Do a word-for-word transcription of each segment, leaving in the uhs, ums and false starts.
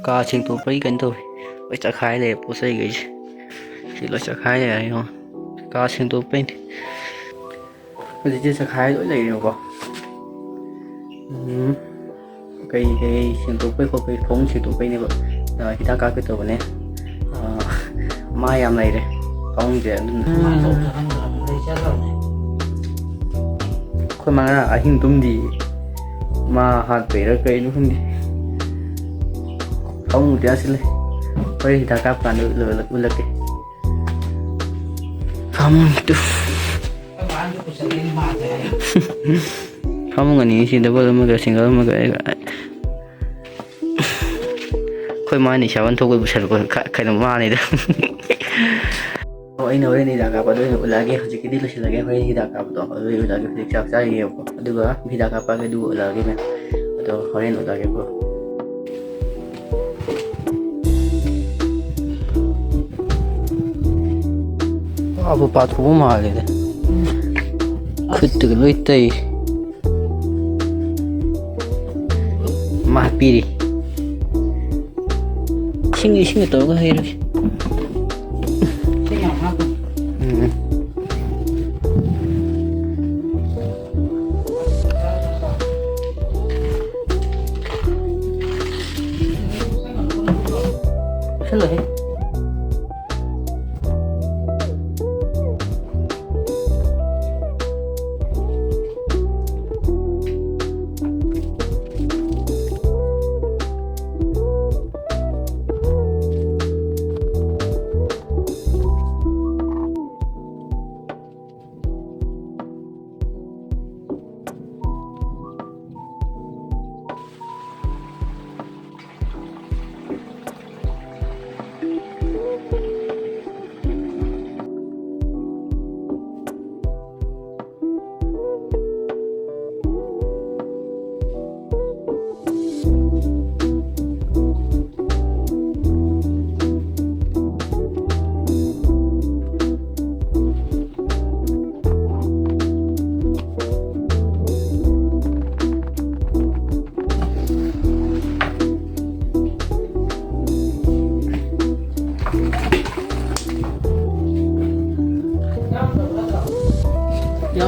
ꯀꯥ ꯁꯦꯡꯗꯣꯛꯄꯒꯤ ꯀꯩꯅꯣ ꯇꯧꯋꯤ꯫ ꯂꯣꯏ ꯆꯈꯥꯏ ꯂꯩꯔꯦ ꯄꯣꯠ ꯆꯩꯈꯩꯁꯦ꯫ ꯁꯤ ꯂꯣꯏ ꯆꯈꯥꯏ ꯂꯩꯔꯦ ꯌꯦꯡꯉꯣ꯫ ꯀꯥ ꯁꯦꯡꯗꯣꯛꯄꯩꯅꯦ꯫ ꯍꯧꯖꯤꯛꯇꯤ ꯆꯈꯥꯏ ꯂꯣꯏ ꯂꯩꯔꯦꯕꯀꯣ꯫ ꯎꯝ꯫ ꯀꯩ ꯀꯩ ꯁꯦꯡꯗꯣꯛꯄꯩ ꯈꯣꯠꯄꯩ ꯐꯃꯨꯡ ꯁꯦꯡꯗꯣꯛꯄꯩꯅꯦꯕ꯫ ꯑ, ꯍꯤꯗꯥꯛ ꯀꯥꯞꯀꯦ ꯇꯧꯕꯅꯦ꯫ ꯑ, ꯃꯥ ꯌꯥꯝ ꯂꯩꯔꯦ ꯐꯃꯨꯡꯁꯦ ꯑꯗꯨꯅ꯫ ꯑꯩꯈꯣꯏ ꯃꯥ ꯉꯔꯥꯡ ꯑꯍꯤꯡ ꯇꯨꯝꯗꯦ꯫ ꯃꯥ ꯍꯥꯠꯄꯩꯔꯥ ꯀꯩꯅꯣ ꯈꯪꯗꯦ꯫ ꯐꯃꯨꯡꯗꯤ ꯑꯁꯤ ꯂꯩ꯫ ꯍꯣꯔꯦꯟ ꯍꯤꯗꯥꯛ ꯀꯥꯞꯄ ꯀꯥꯟꯗ ꯎꯠꯂ-, ꯎꯠꯂꯛꯀꯦ꯫ ꯐꯃꯨꯡ ꯇꯨ꯫ ꯐꯃꯨꯡ ꯑꯅꯤ ꯁꯤ ꯗꯕꯜ ꯑꯃꯒ ꯁꯤꯡꯒꯜ ꯑꯃꯒ ꯑꯩꯒ꯫ ꯑꯩꯈꯣꯏ ꯃꯥꯅꯤ ꯁꯥꯕꯟ ꯊꯣꯛꯄ ꯄꯨꯁꯜꯂꯛꯄ ꯈ-, ꯀꯩꯅꯣ ꯃꯥꯅꯤꯗ꯫ ꯑꯣ, ꯑꯩꯅ ꯍꯣꯔꯦꯟ ꯍꯤꯗꯥꯛ ꯀꯥꯞꯄꯗꯣ ꯑꯣꯏꯅ ꯎꯠꯂꯛꯑꯒꯦ꯫ ꯍꯧꯖꯤꯛꯀꯤꯗꯤ ꯂꯣꯏꯁꯤꯜꯂꯒꯦ꯫ ꯍꯣꯔꯦꯟ ꯍꯤꯗꯥꯛ ꯀꯥꯞꯄꯗꯣ ꯑꯗꯨ ꯑꯣꯏꯅ ꯎꯠꯂꯛꯑꯒꯦ꯫ ꯍꯧꯖꯤꯛ ꯆꯥꯛ ꯆꯥꯈꯤꯒꯦꯕꯀꯣ꯫ ꯑꯗꯨꯒ ꯍꯤꯗꯥꯛ ꯀꯥꯞꯄꯒꯤ ꯑꯗꯨ ꯎꯠꯂꯛꯑꯒꯦ ꯃꯌꯥꯝ꯫ ꯑꯗꯣ ꯍꯣꯔꯦꯟ ꯎꯠꯂꯛꯑꯒꯦꯀꯣ꯫ ꯄꯥꯕꯨ ꯄꯥꯊꯣꯛꯄ ꯃꯥꯜꯂꯦꯗ꯫ ꯈꯨꯠꯇꯒ ꯂꯣꯏ ꯇꯩ꯫ ꯃꯥ ꯄꯤꯔꯤ꯫ ꯏꯁꯤꯡ, ꯏꯁꯤꯡꯒ ꯇꯧꯔꯒ ꯍꯩꯔꯒꯦ꯫ ꯏꯁꯤꯡ ꯌꯥꯝ ꯍꯥꯞꯄꯨ꯫ ꯎꯝ꯫ ꯆꯥꯁꯤꯜꯂꯨꯍꯦ꯫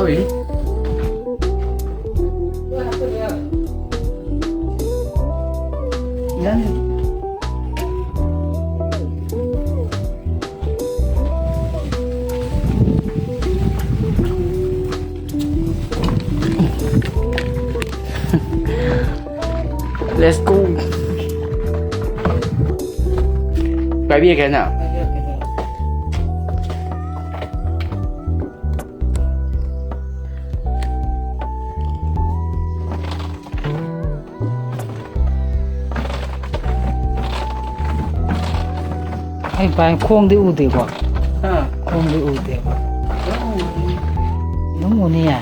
ꯇꯧꯔꯤ꯫ ꯌꯥꯅꯤ꯫ Let's go. ꯄꯥꯏꯕꯤꯔꯒꯦ ꯍꯥꯏꯅ꯫ ꯑꯩ ꯄꯥꯏ ꯈꯣꯡꯗꯤ ꯎꯗꯦꯀꯣ꯫ ꯑꯥ꯫ ꯈꯣꯡꯗꯤ ꯎꯗꯦꯕ꯫ ꯑꯗꯨꯝ ꯎꯅꯤꯌꯦ꯫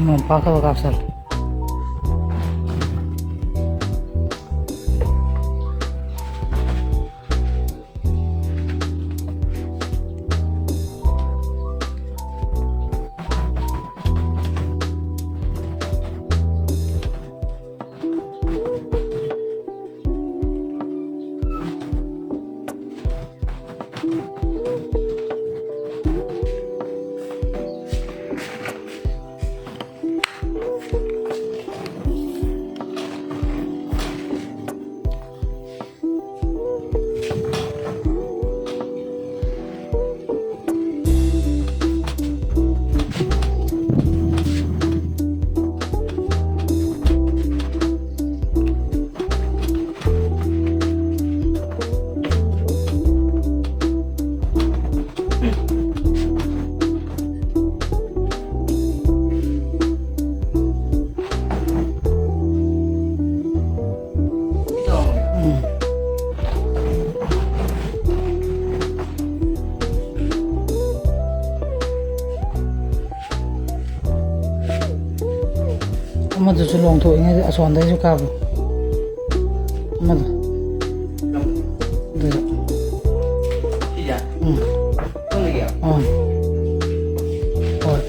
ꯅꯣꯡ ꯄꯥꯛ ꯊꯕꯛ ꯀꯥꯞꯁꯜꯂꯦ꯫ ꯑꯗꯨꯁꯨ ꯂꯣꯡꯊꯣꯛꯏꯉꯩꯗ ꯑꯁꯣꯟꯗꯩꯁꯨ ꯀꯥꯞꯄꯨ꯫ ꯑꯃꯗꯣ꯫ ꯑꯗꯨꯗ꯫ ꯁꯤꯁꯦ? ꯎꯝ꯫ ꯈꯪꯗꯤꯌꯦ꯫ ꯑꯥ꯫ ꯍꯣꯏ꯫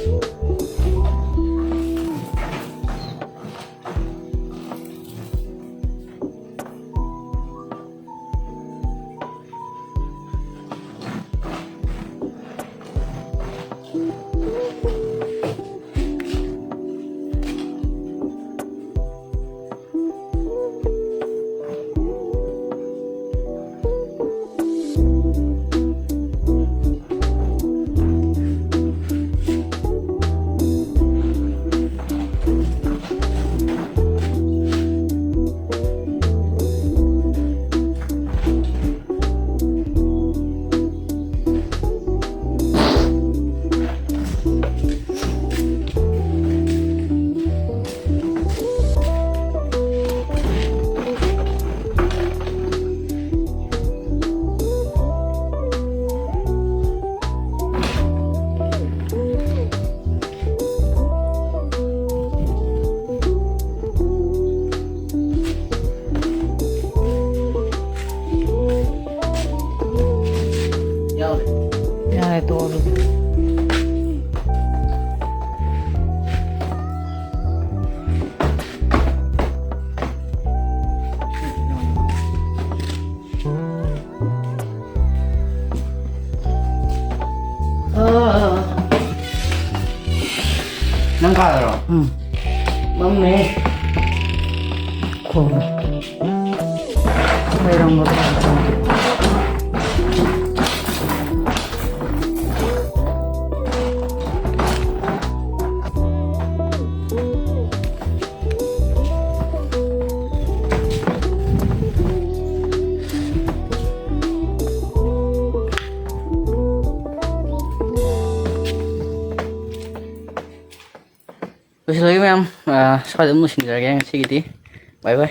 ꯌꯥꯔꯦ, ꯇꯣꯛꯑꯣ ꯑꯗꯨꯗꯤ꯫ ꯅꯪ ꯀꯥꯗꯔꯣ? ꯎꯝ꯫ ꯃꯝꯃꯦ꯫ ꯈꯣꯡ꯫ ꯂꯩꯔꯝꯒꯗ꯭ꯔꯥ? ꯂꯣꯏꯁꯤꯜꯂꯒꯦ ꯃꯌꯥꯝ, ꯑꯥ, ꯁ꯭ꯋꯥꯏꯗ ꯑꯗꯨꯝ ꯂꯣꯏꯁꯤꯟꯖꯔꯒꯦ ꯉꯁꯤꯒꯤꯗꯤ꯫ Bye bye꯫